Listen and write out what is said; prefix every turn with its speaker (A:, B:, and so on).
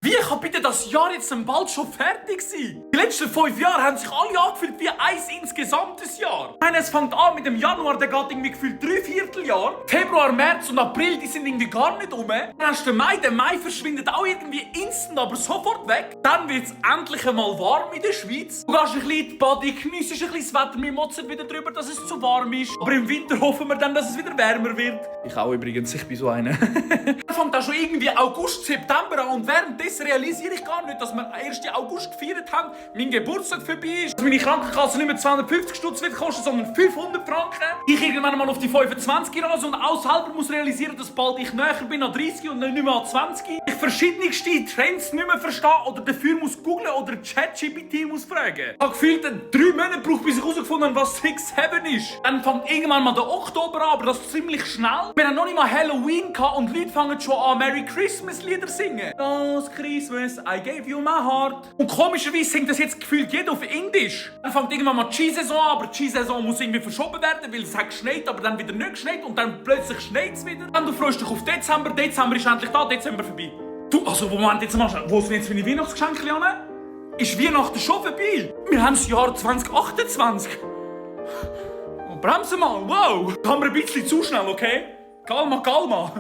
A: Wie kann bitte das Jahr jetzt dann bald schon fertig sein? Die letzten 5 Jahre haben sich alle angefühlt wie eins insgesamtes Jahr. Ich meine, es fängt an mit dem Januar, der geht irgendwie gefühlt 3 Vierteljahr. Februar, März und April, die sind irgendwie gar nicht rum. Dann hast du den Mai. Der Mai verschwindet auch irgendwie instant, aber sofort weg. Dann wird es endlich einmal warm in der Schweiz. Du gehst ein bisschen in die Body, geniessest ein bisschen das Wetter. Wir motzen wieder darüber, dass es zu warm ist. Aber im Winter hoffen wir dann, dass es wieder wärmer wird. Ich auch übrigens, ich bin so einer. Dann fängt auch schon irgendwie August, September an und währenddessen realisiere ich gar nicht, dass wir am 1. August gefeiert haben, mein Geburtstag vorbei ist, dass meine Krankenkasse nicht mehr 250 Stutz wird kosten, sondern 500 Franken. Ich irgendwann mal auf die 25 rase und auch selber muss realisieren, dass bald ich näher bin an 30 und nicht mehr an 20. Ich verschiedenste Trends nicht mehr verstehe oder dafür muss googlen oder ChatGPT muss fragen. Ich habe gefühlt 3 Monate gebraucht, bis ich herausgefunden habe, was 6-7 ist. Dann fängt irgendwann mal der Oktober an, aber das ist ziemlich schnell. Wir haben noch nicht mal Halloween gehabt und Leute fangen schon an Merry Christmas Lieder singen. Last Christmas, I gave you my heart. Und komischerweise singt das jetzt gefühlt jeder auf Indisch. Dann fängt irgendwann mal die Skisaison an, aber die Skisaison muss irgendwie verschoben werden, weil es hat geschneit, aber dann wieder nicht geschneit und dann plötzlich schneit es wieder. Dann du freust dich auf Dezember, Dezember ist endlich da, Dezember vorbei. Du, also Moment, jetzt mal schnell, wo sind jetzt meine Weihnachtsgeschenke an? Ist Weihnachten schon vorbei? Wir haben das Jahr 2028. Oh, bremse mal, wow. Da haben wir ein bisschen zu schnell, okay? Calma, calma.